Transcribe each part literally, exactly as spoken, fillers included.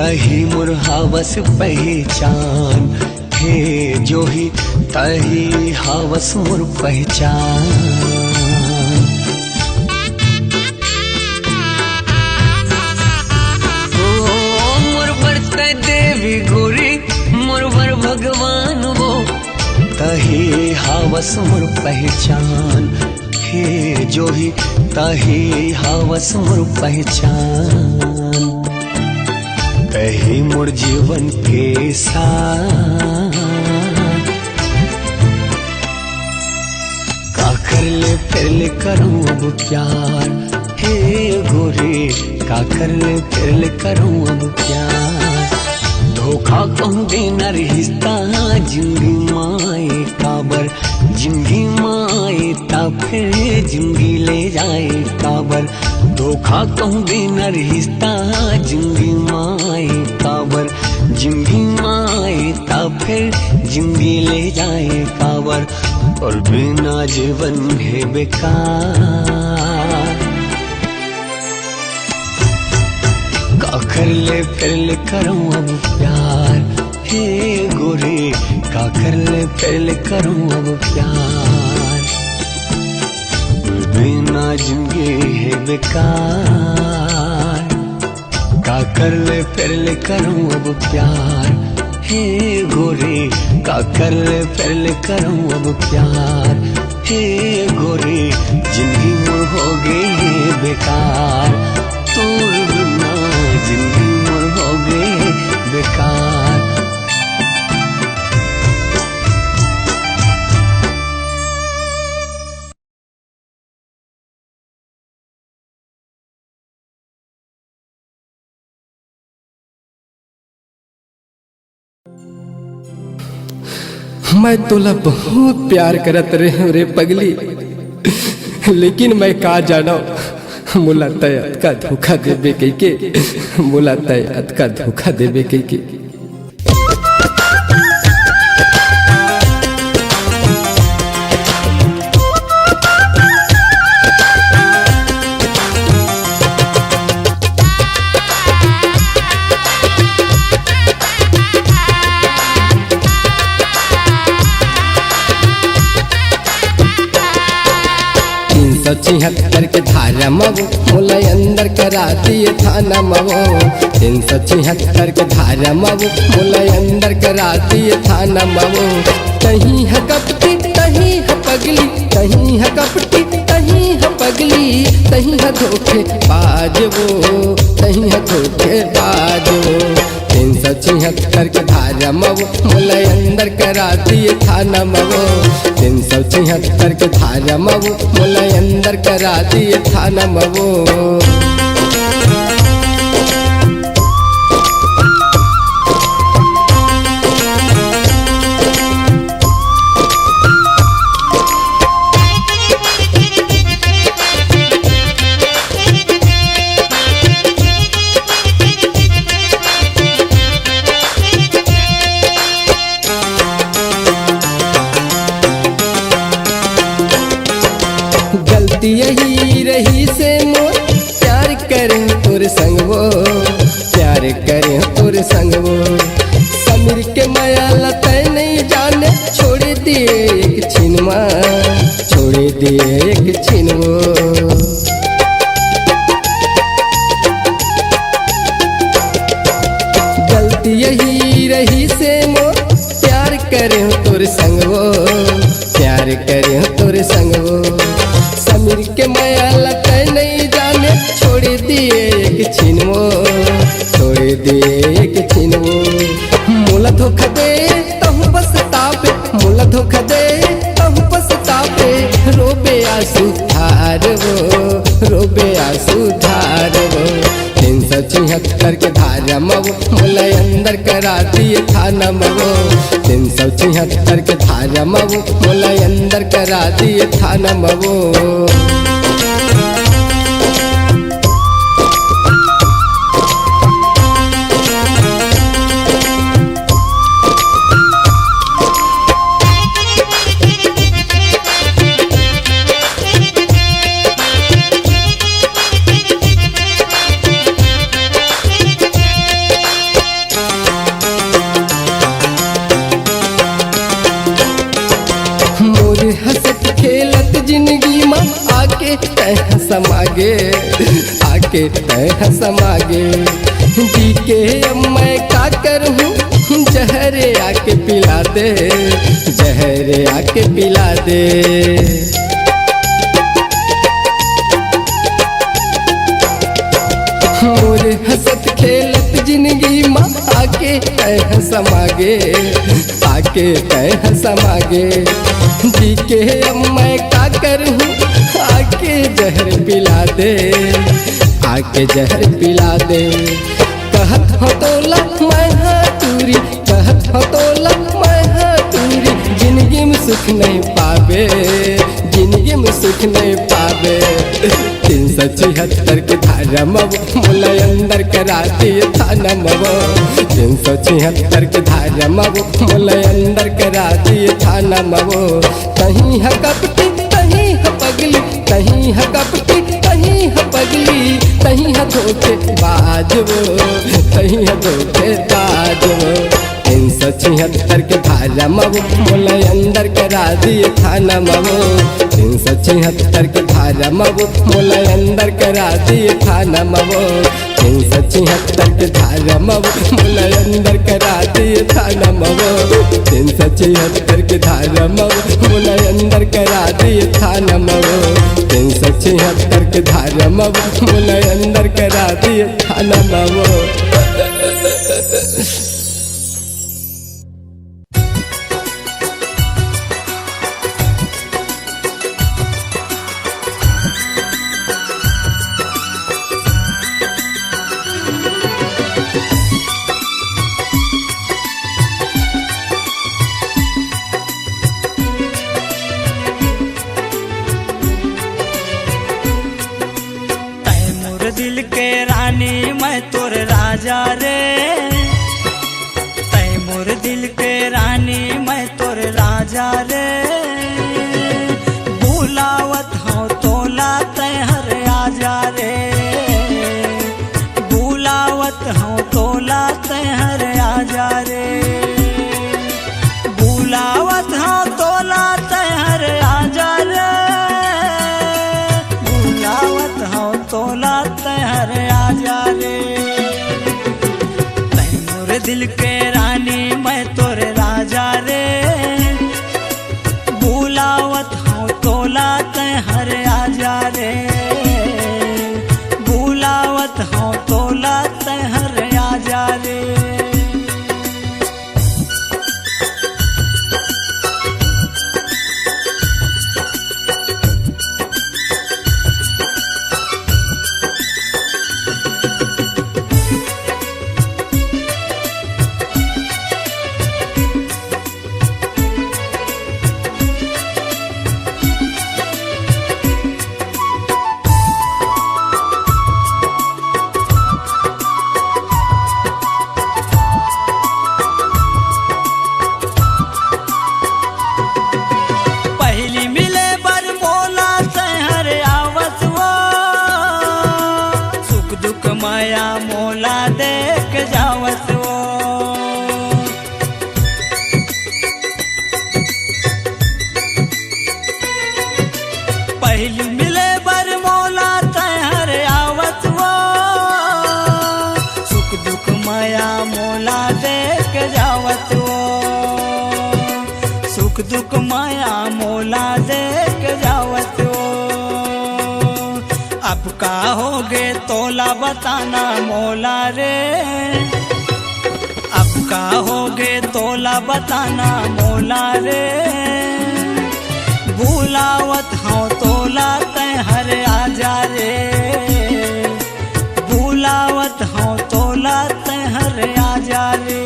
तही मोर हावस पहचान, हे जोही, तही हावस मोर पहचान। ओ मोर बर तै देवी गोरी, मोर बर भगवान वो, तही हावस मोर पहचान। हे जोही, तही हावस मोर पहचान। तही मोर जीवन के सार। काकर ले फेर ले करहूं अब प्यार, हे गोरी, काकर ले फेर ले करहूं अब प्यार। धोखा कहूं देना रिहिस ता जिंदगी माए काबर, जिंदगी माए ता फेर जिंदगी ले जाए काबर। धोखा कहूं देना रिहिस ता जिंदगी माए काबर, जिंदगी माए ता फेर जिंदगी ले जाए काबर। तोर बिना जीवन हे बेकार। काकर ले फेर ले करहूं अब प्यार, हे गोरी, काकर ले फेर ले करहूं अब प्यार। बिना जिंदगी हे बेकार। काकर ले फेर ले करहूं अब प्यार, हे गोरी, काकर ले फेर ले करहूं अब प्यार। हे गोरी, जिंदगी मोर हो गई हे बेकार, तोर बिना जिंदगी मोर हो गई हे बेकार। मैं तोला बहुत प्यार करत रहेंव रे पगली, लेकिन मैं का जानव, मोला तै अतका धोखा देबे कहिके, मोला तै अतका धोखा देबे कहिके। तीन सौ छिहत्तर के धारा म वो, मोला अंदर करा दिए थाना म वो। तीन सौ छिहत्तर के धारा म वो, मोला अंदर करा दिए थाना म वो। तहीं ह कपटी, तहीं ह पगली, तहीं ह कपटी, तहीं ह पगली, तहीं ह धोखेबाज वो, तहीं ह धोखेबाज वो। तीन सौ छिहत्तर के धारा म वो, मोला अंदर करा दिए थाना म वो। तीन सौ छिहत्तर के धारा म वो, मोला अंदर करा दिए थाना म वो। गलती यही रहिसे मोर, प्यार करे तोर संग वो, प्यार करे तोर संग वो। समीर के मया ल तै नइ जाने, छोड़ दिए एक छिन म, छोड़ दिए एक छिन वो। गलती यही रहिसे मोर, प्यार करे तोर संग वो, प्यार करे तोर संग वो। समीर के मया ल तै नइ जाने, छोड़ दिए एक छिन वो, छोड़ दिए एक छिन वो। मोला धोखा दे तहूं पछताबे, मोला धोखा दे तहूं पछताबे। रोबे आंसू धार वो, रोबे आंसू धार वो। तीन सौ छिहत्तर के धारा म वो, मोला अंदर करा दिए थाना म वो। तीन सौ छिहत्तर के धारा म वो, मोला अंदर करा दिए थाना म वो। आके तैं ह समा गे, जी के अब मैं का करहूँ, जहरे आके पिला दे, जहरे आके पिला दे। मोर हंसत खेलत जिंदगी मा आके तैं ह समा गे, आके तैं ह समा गे, जी के अब मैं का करहूँ, आके जहर पिला दे, आके जहर पिला दे। कहत हो तोला मैं ह टूरी, कहत हो तोला मैं ह टूरी, जिंदगी में सुख नहीं पाबे, जिंदगी में सुख नहीं पाबे। तीन सौ छिहत्तर के धारा मा वो मोला अंदर करा दिए थाना मा वो, तीन सौ छिहत्तर के धारा मा वो मोला अंदर करा दिए थाना मा वो। तहीं ह कपटी, तहीं ह पगली, तहीं ह कपटी, तहीं ह पगली, तहीं ह धोखेबाज वो, तहीं ह धोखेबाज वो। तीन सौ छिहत्तर के धारा मा वो मोला अंदर करा दिए थाना मा वो, तीन सौ छिहत्तर के धारा मा वो मोला अंदर करा दिए थाना मा वो, तीन सौ छिहत्तर के धारा मा वो मोला अंदर करा दिए थाना मा वो, तीन सौ छिहत्तर के धारा मा वो मोला अंदर करा दिए थाना मा वो, तीन सौ छिहत्तर के धारा मा वो मोला अंदर करा दिए थाना मा वो। तै मोर दिल के रानी, मैं तोर राजा रे। तै मोर दिल के रानी, मैं तोर राजा रे। बुलावत हौं तोला, तै हर आजा रे। बुलावत हौं तोला, तै हर आजा रे। बुलावत हौं तोला, तै हर आजा रे। बुलावत हौं तोला, तै हर आजा रे। तै मोर दिल के रानी, मैं तोर राजा रे। बुलावत हौं तोला, तै हर आजा रे। बुलावत हौं तोला, तै हर आजा रे। पहिली मिले बर मोला तैं हर आवत वो, सुख दुख माया मोला देख जावत वो। पहिली मिले बर मोला तैं हर आवत वो, सुख दुख माया मोला देख जावत वो, सुख दुख माया मोला देख जावत वो। अब का होगे तोला बताना मोला रे, अब का होगे तोला बताना मोला रे। बुलावत हौं तोला तैं हर आजा रे, बुलावत हौं तोला तैं हर आजा रे।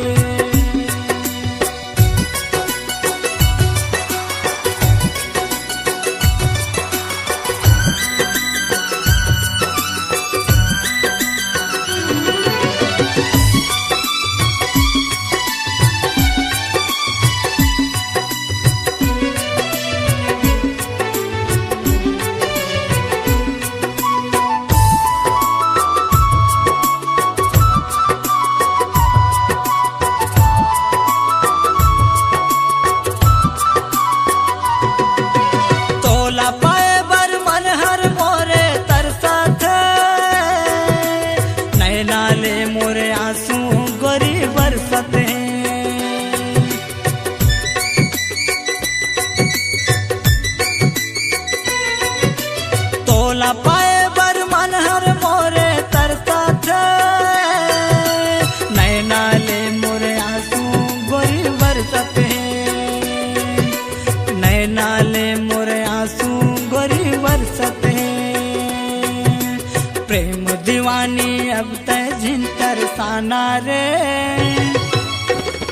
दीवानी अब तै झिन तरसाना रे,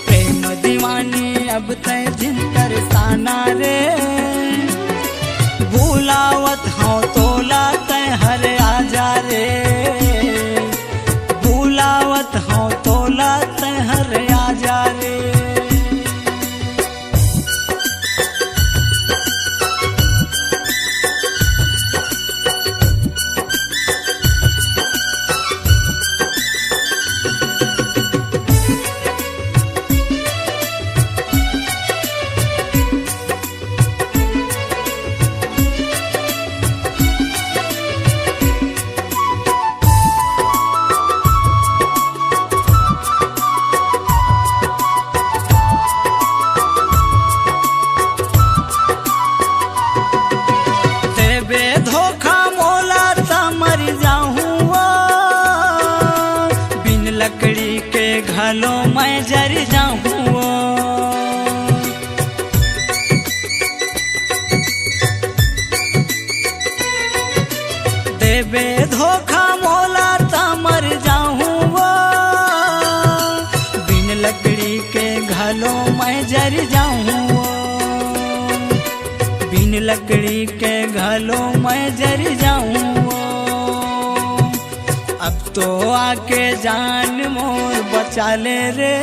प्रेम दीवानी अब तै झिन तरसाना रे, बुलावत हौं तोला तै हर आजा रे, बुलावत हौं तोला तै हर आजा रे। देबे धोखा मोला त मर जाहूँ ओ, बिन लकड़ी के घलो मैं जर जाहूँ ओ। देबे धोखा मोला त मर जाहूँ ओ, बिन लकड़ी के घलो मैं जर जाहूँ ओ, बिन लकड़ी के घलो मैं जर जाहूँ ओ। अब तो आके जान मोर बचा ले रे,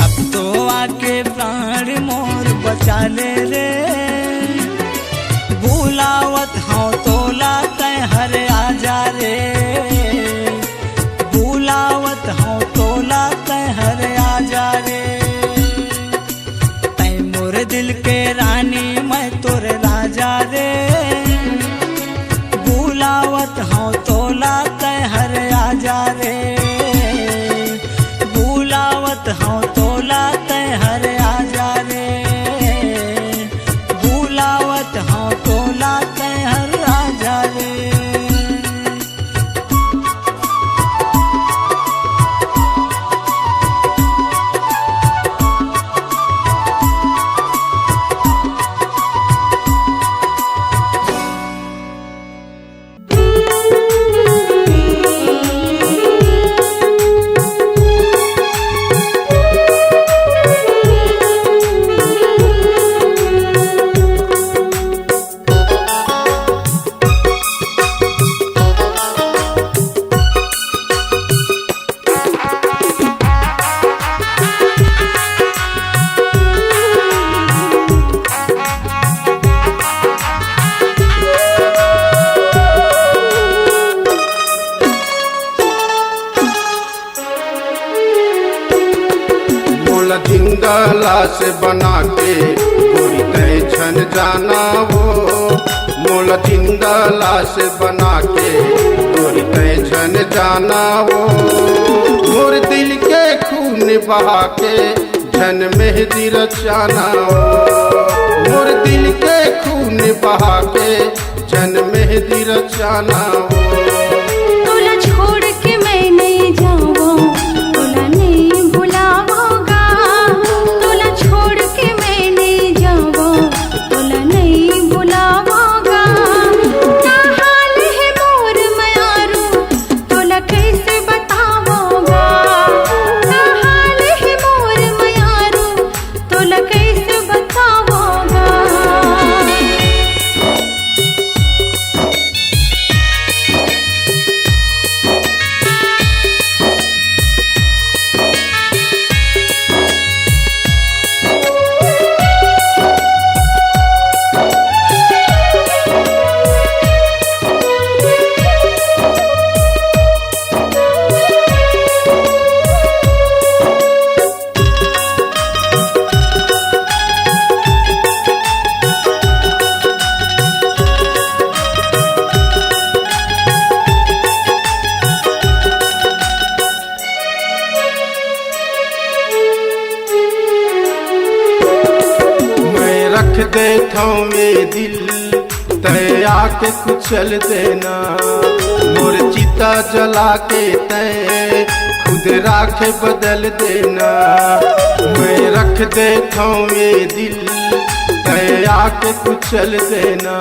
अब तो आके प्राण मोर बचा ले रे, बुलावत हौं तोला तै हर आजा रे, बुलावत हौं तोला तै हर आजा रे। तै मोर दिल के रानी, मैं तोर राजा रे, बुलावत हौं तोला तै हर आजा रे, बुलावत हौं तोला तै हर आजा रे, बुलावत हौं तोला तै हर आजा रे। मोला जिंदा लाश बना के गोरी तै झन जाना वो, मोला जिंदा लाश बना के गोरी तै झन जाना वो। मोर दिल के खून बहा के झन मेहंदी रचाना वो, मोर दिल के खून बहा के झन मेहंदी रचाना वो। तोला छोड़ के मैं नहीं जाऊँ, तोला नहीं भुलावोगा। तोला छोड़ के मैं नहीं जाऊँ, तोला नहीं भुलावोगा। का हाल है मोर मयारू, तोला कैसे बतावोगा। का हाल है मोर मयारू, तोला कैसे बतावोगा। मैं रख देथौं ए दिल, तै आके कुचल देना। मोर चिता जला के तै खुद राख बदल देना। मैं रख देथौं ए दिल, तय आके कुचल देना,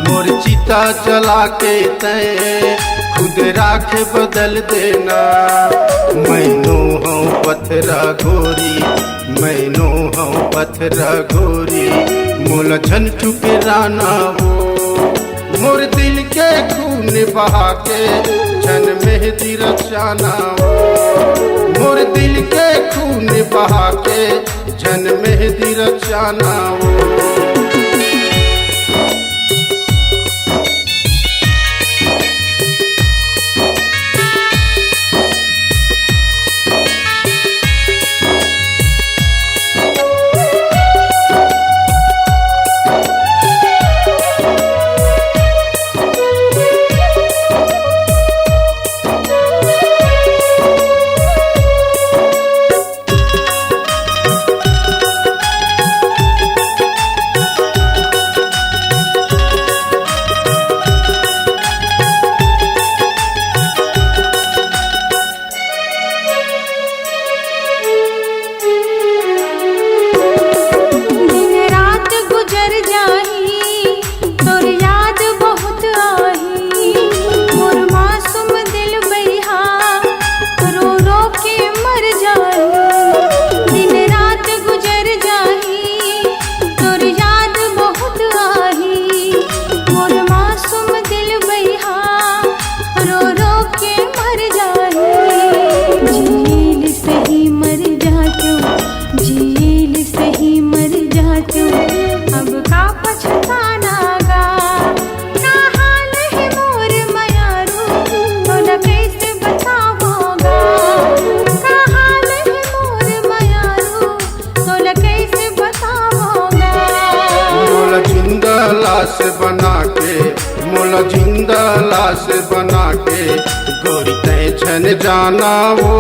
मोर चिता जला के तय खुद राख बदल देना। मैं नो हूँ पथरा गोरी, मैं नो हूँ पथरा गोरी, मोला झन ठुकराना वो। मोर दिल के खून बहा के झन मेहंदी रचाना वो। मोर दिल के खून बहा के झन मेहंदी रचाना वो। दिन रात गुजर जाही, तोर याद बहुत आही, मोर मासूम दिल बइहा रो रो के मर जाही। दिन रात गुजर जाही, तोर याद बहुत आही, मोर मासूम दिल बइहा रो रो के मर जाही। जेल सही मर जातो, जेल सही मर जातो, अब का पछताना गा। का हाल हे मोर मयारू, तोला कैसे बतावों गा। का हाल हे मोर मयारू, तोला कैसे बतावों गा। मोला जिंदा लाश बना के, मोला जिंदा लाश बना के, गोरी तय झन जाना वो।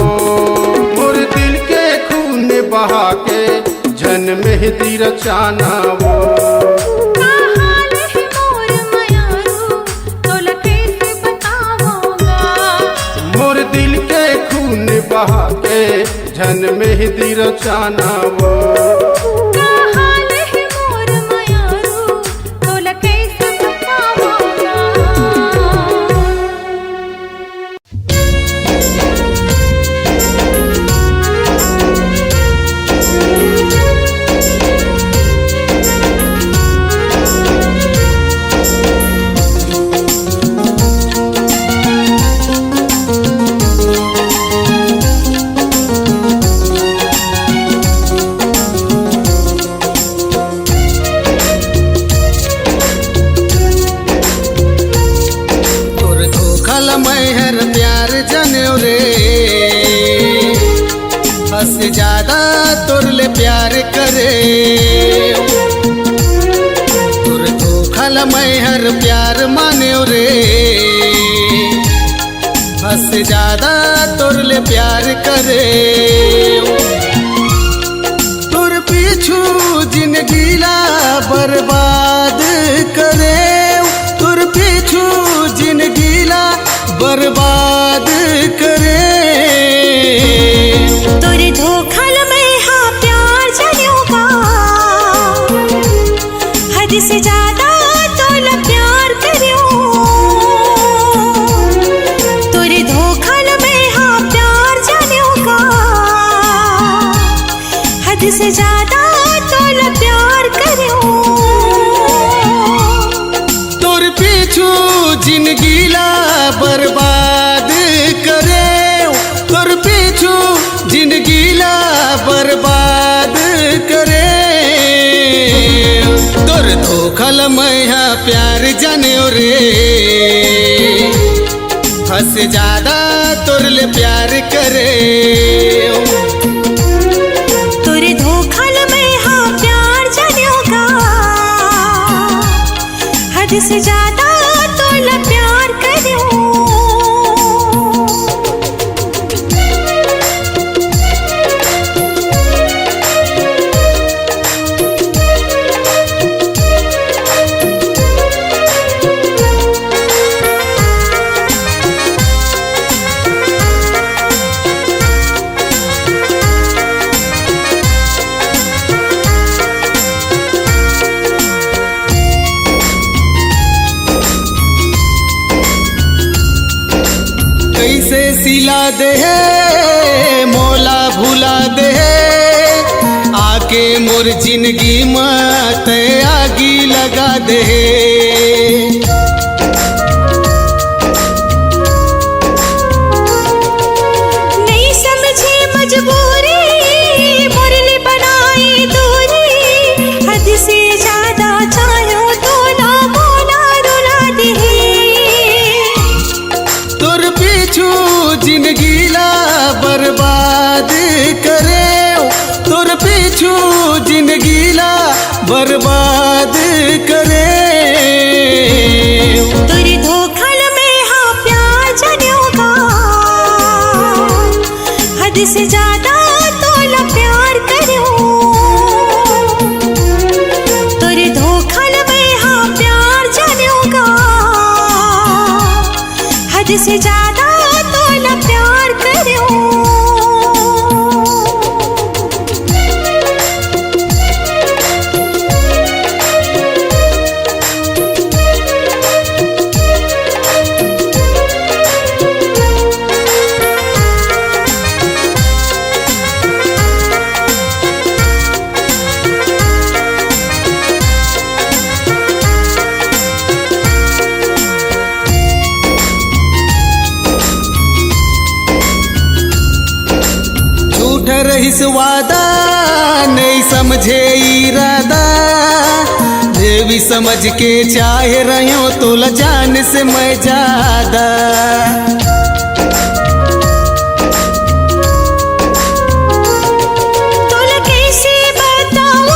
मोर दिल के खून बहा के झन मेहंदी रचाना वो। का हाल हे मोर मयारू, तोला कैसे बतावों गा। मोर दिल के खून बहा के झन मेहंदी रचाना वो। का हाल हे मोर मयारू, तोला कैसे बतावों गा। तोर धोखा ल मैं हर प्यार जानेव रे, हद से ज्यादा तोर ले प्यार करे। तोर धोखा ल मैं हर प्यार मानेव रे, हद से ज्यादा तोर ले प्यार करे। तोर पीछू जिंदगी ला बर्बाद करे, तोर पीछू जिंदगी ला बर्बाद करे। तोर धोखा ल मैं हा प्यार जानेव गा, हद से ज्यादा तोला प्यार करेंव। तोर धोखा ल मैं हा प्यार जानेव गा, हद से ज्यादा तोला प्यार करेंव। तोर पीछू जिंदगी ला बर्बाद करेंव, तोर पीछू जिंदगी ला बर्बाद करे। तोर धोखा ल मैं हा प्यार जानेव रे, हद से ज्यादा तोर ले प्यार करे। तोर धोखा ल मैं हा प्यार जानेव गा, हद से ज्यादा तोला प्यार करेंव। कइसे सिला देहे, मोला भुला देहे, आके मोर जिनगी म तैं आगी लगा देहे। नइ समझे मजबूरी, मोर ले बनाए दूरी, हद से ज्यादा चाह्यों तोला, मोला रुला देहे। तोर पीछू जिनगी ला बर्बाद करेंव, तोर पीछू जिनगी ला बर्बाद करेंव। तोर धोखा ल मैं हा प्यार जानेंव गा, हद से ज्यादा तोला प्यार करेंव। तोर धोखा ल मैं हा प्यार जानेंव गा, हद से ज्यादा तोला प्यार करेंव। झूठ रहिस वादा, नइ समझे इरादा। देवी समझ के चाहे रहेंव तोला जान से मैं ज्यादा। तोला कइसे बतावंव,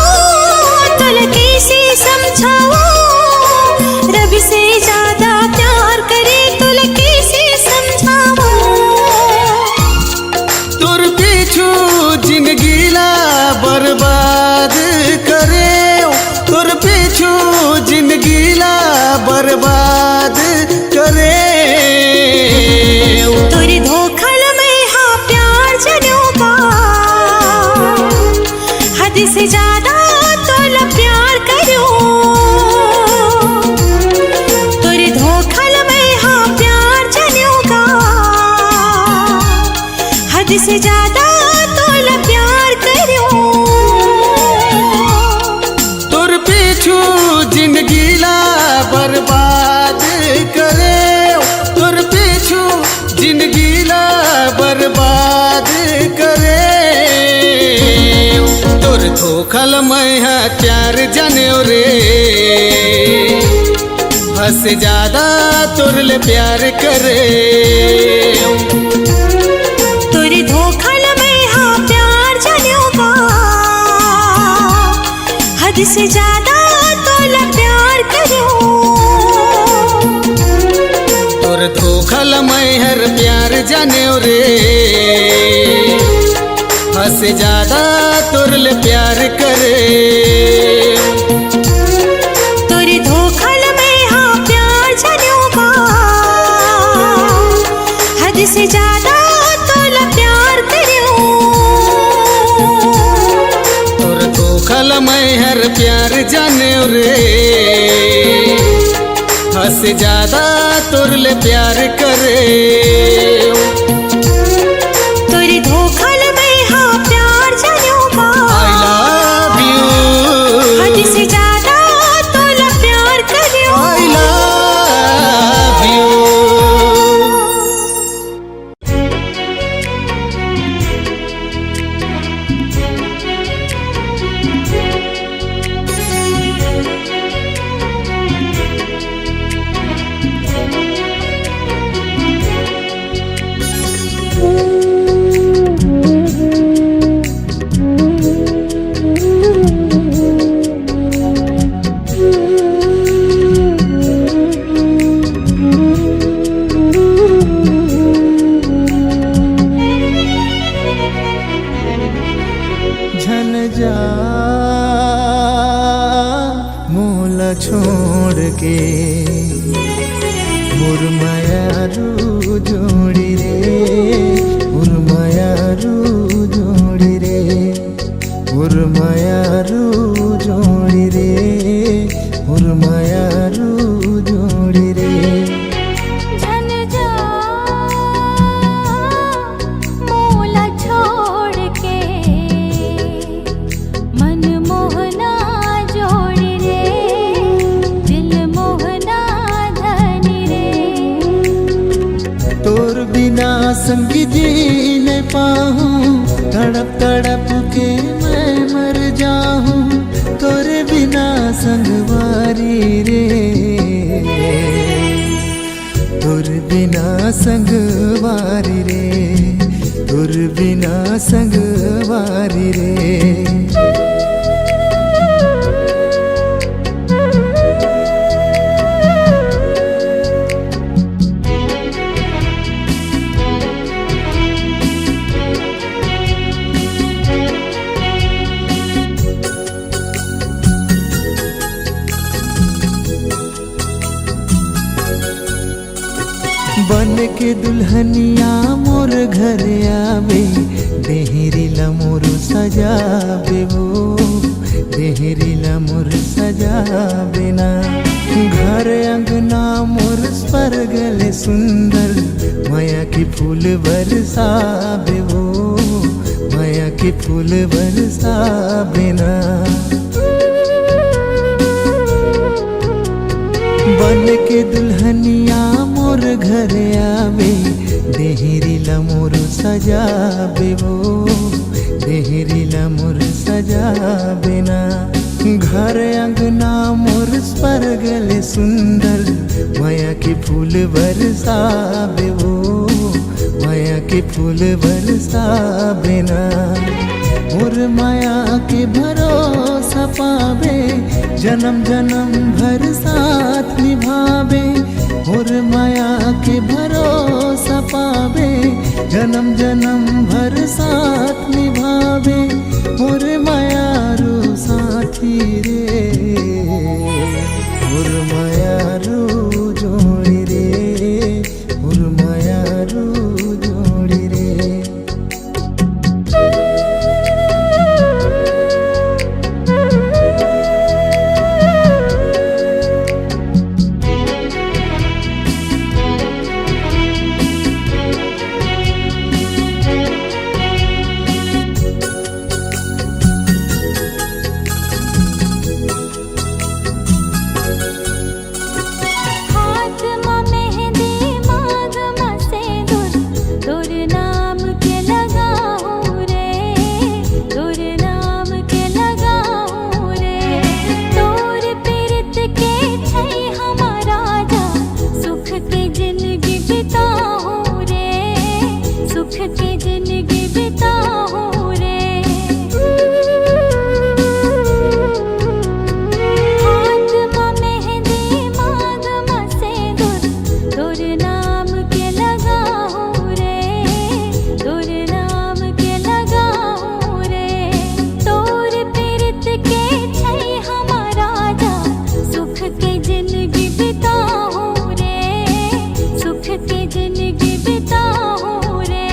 तोला कइसे समझावंव, रब से ज्यादा प्यार करेंव, तोला कइसे समझावंव। तोर पीछू जिनगी ला बर्बाद करेंव, तोर पीछू जिनगी ला बर्बाद करेंव। तोर धोखा ल मैं हा प्यार जानेंव गा, हद से ज्यादा तोला प्यार करेंव। तोर धोखा ल मैं हा प्यार जानेंव गा, हद से ज्यादा तोला प्यार करेंव। तोर पीछू जिनगी ला बर्बाद करेंव, तोर पीछू जिनगी ला बर्बाद करेंव। तोर धोखा ल मैं हा प्यार जानेंव रे, हद से ज्यादा तोर ले प्यार करेंव। तोर धोखा ल मैं हा प्यार जानेंव गा, हद से ज्यादा तोला प्यार करेंव। तोर धोखा ल मैं हर प्यार जानेंव रे, हद से ज्यादा तोर ले प्यार करेंव। तोर धोखा ल मैं हा प्यार जानेंव गा, हद से ज्यादा तोला प्यार करेंव। तोर धोखा ल मैं हर प्यार जानेंव रे, हद से ज्यादा तोर ले प्यार करेंव। तोर धोखा ल मैं हा प्यार जानेंव गा। I love you। हद से ज्यादा तोला प्यार करेंव। I love you। बिना संग जी नहीं पाहूँ, तड़प तड़प के मैं मर जाहूँ, तोरे बिना संगवारी रे, तोरे बिना संगवारी रे, तोरे बिना संगवारी रे। बन के दुल्हनिया मोर घर आवे, देहरी ला मोर सजावे वो, देहरी ला मोर सजावे ना। घर अंगना मोर स्वर्ग ले सुंदर, माया के फूल बरसावे वो, माया के फूल बरसावे ना। बन के दुल्हनिया मोर घर आवे, देहरी ला मोर सजावे वो, देहरी ला मोर सजावे ना। घर अंगना मोर स्वर्ग ले सुंदर, माया के फूल बरसावे वो, माया के फूल बरसावे ना। मोर माया के भरोसा पावे, जन्म जन्म भर साथ निभावे। मोर माया के भरोसा पावे, जन्म जन्म भर साथ निभावे। मोर मायारू साथी रे, मोर मायारू जोड़ी रे, मोर मायारू जोड़ी रे। हाथ म मेहंदी, मांग म सेंदूर, तोर नाम के लगाहूं रे, तोर नाम के लगाहूं रे। तोर पीरित के छै हमर राजा, सुख के जिंदगी बिताहूं रे, सुख के जिंदगी बिताहूं रे। हाथ म मेहंदी, मांग म सेंदूर, तोर नाम के लगाहूं रे, तोर नाम के लगाहूं रे। तोर पीरित के छै हमर राजा, सुख के जिंदगी बिताहूं रे, सुख के जिंदगी बिताहूं रे।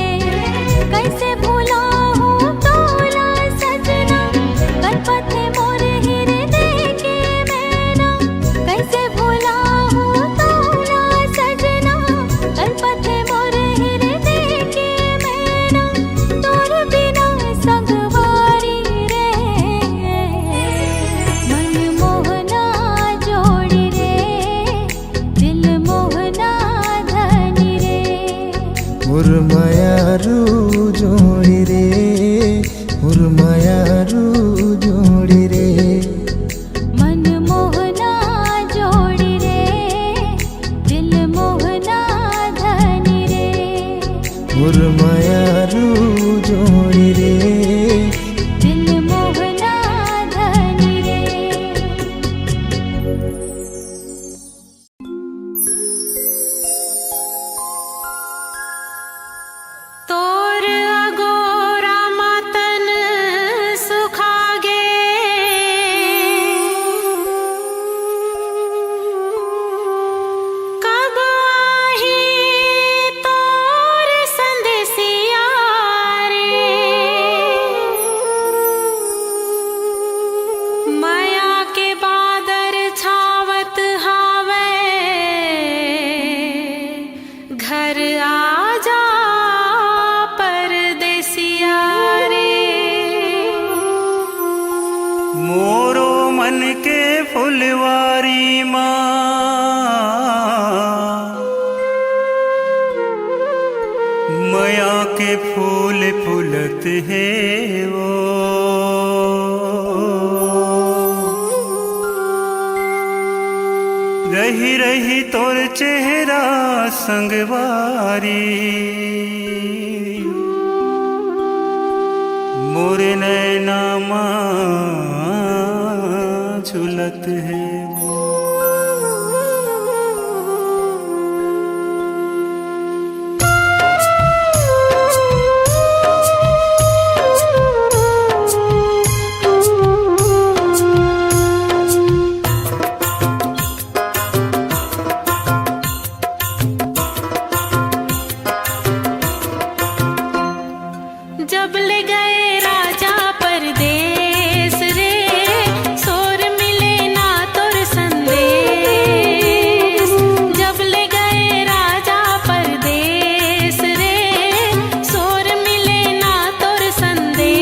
कैसे भुलाहूं तोला सजना, कलपथे मोर हृदय के मैना। कैसे भुलाहूं तोला सजना, कलपथे मोर हृदय के मैना। तोर बिना संगवारी रे, मन मोहना जोड़ी रे, दिल मोहना धनी रे। मोर मायारू जोड़ी रे, मोर मायारू जोड़ी रे। मन मोहना जोड़ी रे, दिल मोहना धनी रे। मोर मायारू जोड़ी रे, दिल मोहना धनी रे। तोर अगोरा म तन सुखागे, कब आही तोर संदेसिया रे। मया के बादर छावत हावय, घर आजा परदेसिया रे। मोरो मन के फुलवारी मा मया के फूल फुलत हे वो, रही रही तोर चेहरा संगवारी, मोर नैना मा झुलत हे वो। जब ले गए राजा परदेस रे, सोर मिले ना तोर संदेस। जब ले गए राजा परदेस रे, सोर मिले ना तोर संदेस।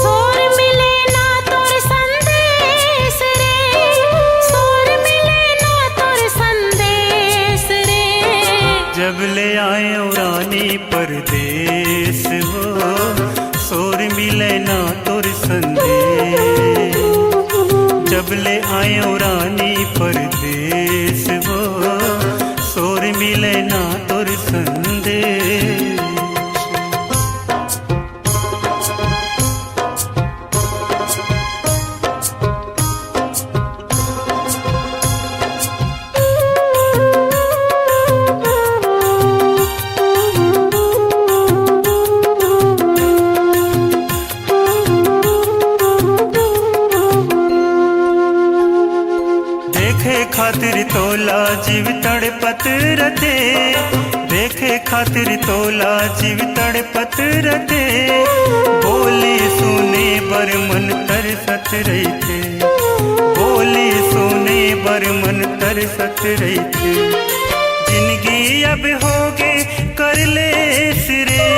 सोर मिले ना तोर संदेस रे, सोर मिले ना तोर संदेस रे। जब ले आए रानी परदेस वो, सोर मिले ना तोर संदेस। जब ले आए रानी परदेस वो, सोर मिले ना तोर संदेस। देखे खातिर तोला जीव तड़पत रथे, देखे खातिर तोला जीव तड़पत रथे। बोली सुने बर मन तरसत रहिथे, बोली सुने बर मन तरसत रहिथे। जिंदगी अब होगे करलेस रे,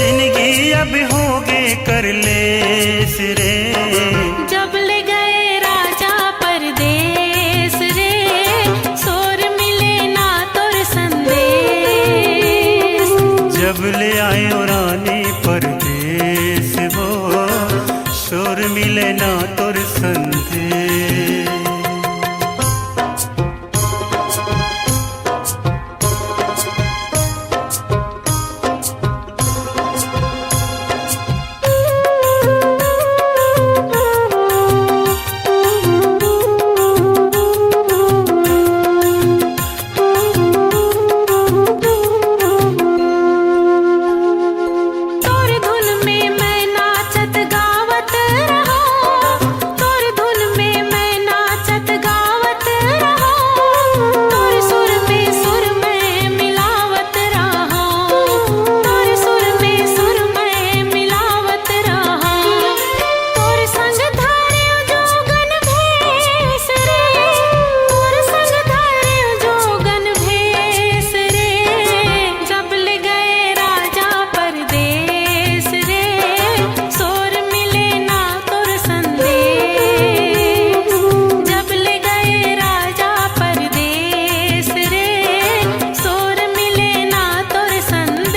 जिंदगी अब होगे करलेस रे। जब ले गए राजा परदेस रे, सोर मिले ना तोर संदेस। जब ले आए रानी परदेस वो, सोर मिले ना तोर संदेस। तोर धुन में मैं नाचत गावत रहूं, तोर धुन में मैं नाचत गावत रहूं, तोर सुर में सुर मैं मिलावत रहूं, तोर सुर में सुर मैं मिलावत रहूं। तोर संग धारेव जोगन भेस रे, तोर संग धारेव जोगन भेस रे। जब ले गए राजा परदेस रे, सोर मिले ना तोर संदेस। जब ले गए राजा परदेस रे, सोर मिले ना तोर संदेस।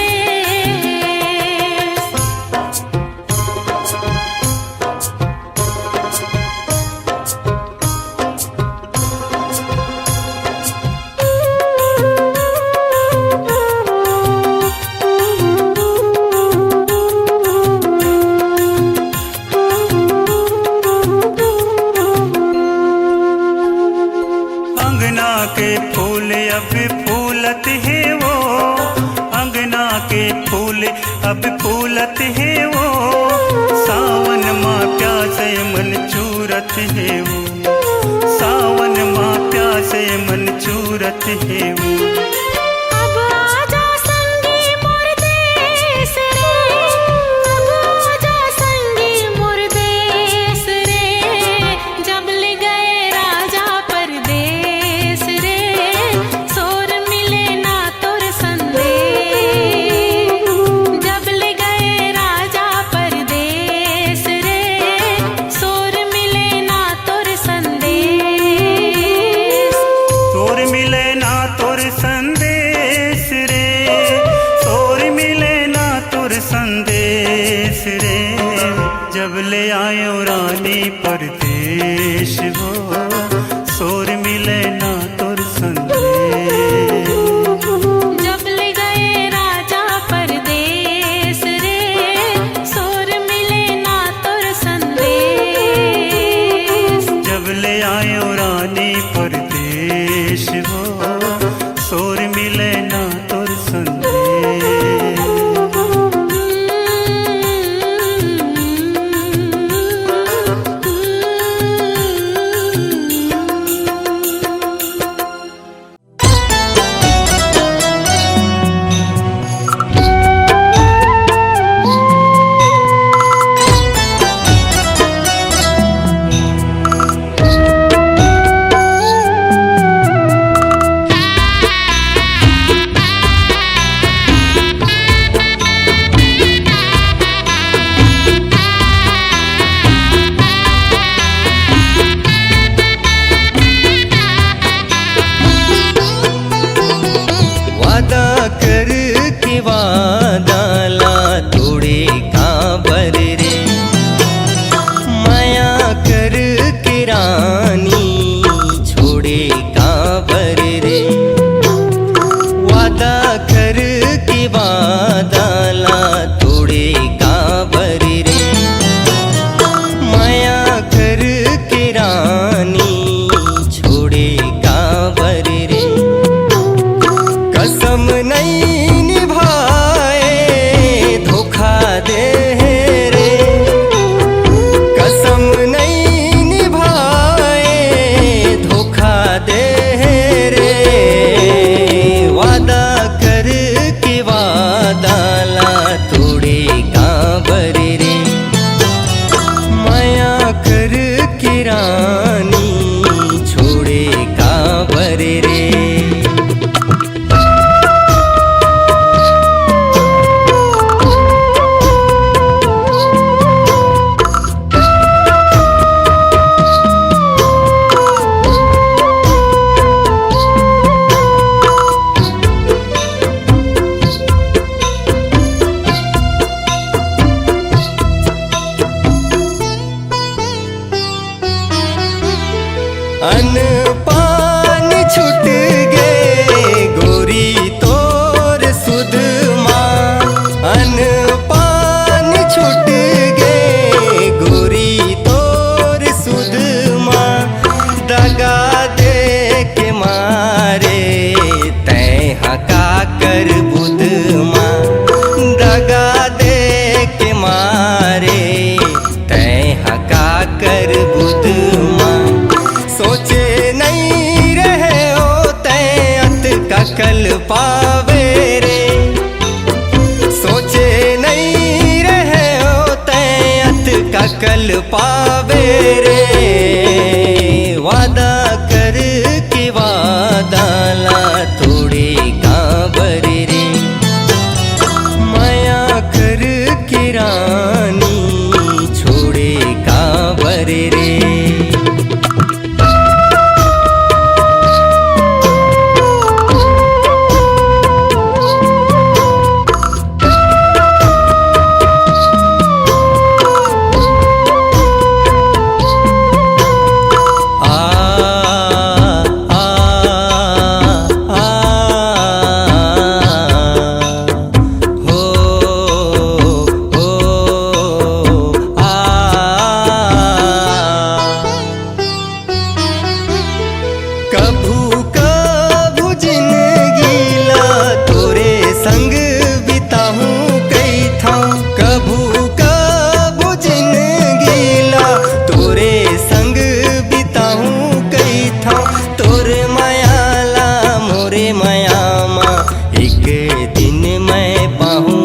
अंगना के फूल अब फूलत हे वो, अंगना के फूल अब फूलत हे वो। सावन मा प्यासे मन चूरत हे वो, सावन मा प्यासे मन चूरत हे वो। अब आजा संगी मोर देस रे, अब आजा संगी मोर देस रे। जब ले गए राजा परदेस रे, सोर मिले ना तोर संदेस। जब ले गए राजा परदेस रे, सोर मिले ना तोर संदेस। सोर मिले ना तोर संदेस। के वादा ला तोड़े काबर रे? मया करके रानी छोड़े काबर रे? कसम नइ निभाए धोखा दे रे, कसम नइ निभाए धोखा दे रे। वादा करके वादा ला तोड़े काबर रे? मया करके रानी छोड़े काबर रे? अन्न पान छुट गे गोरी तोर सुध मा, अन्न पान छुट गे गोरी तोर सुध मा। दगा दे के मारे तैं ह का कर बुध मा, दगा दे के मारे तैं ह का कर बुध मा। सोचे नइ रहे ओ तैं अतका कल पावे रे, सोचे नइ रहे ओ तैं अतका कल पावे रे। वादा करके वादा ला तोड़े काबर रे? मया करके रानी छोड़े काबर रे? कभू कभू जिनगी ला तोरे संग बिताहूं कहिथंव, कभू कभू जिनगी ला तोरे संग बिताहूं कहिथंव। तोर मया ला मोरे मया मा एक दिन मैं पाहूं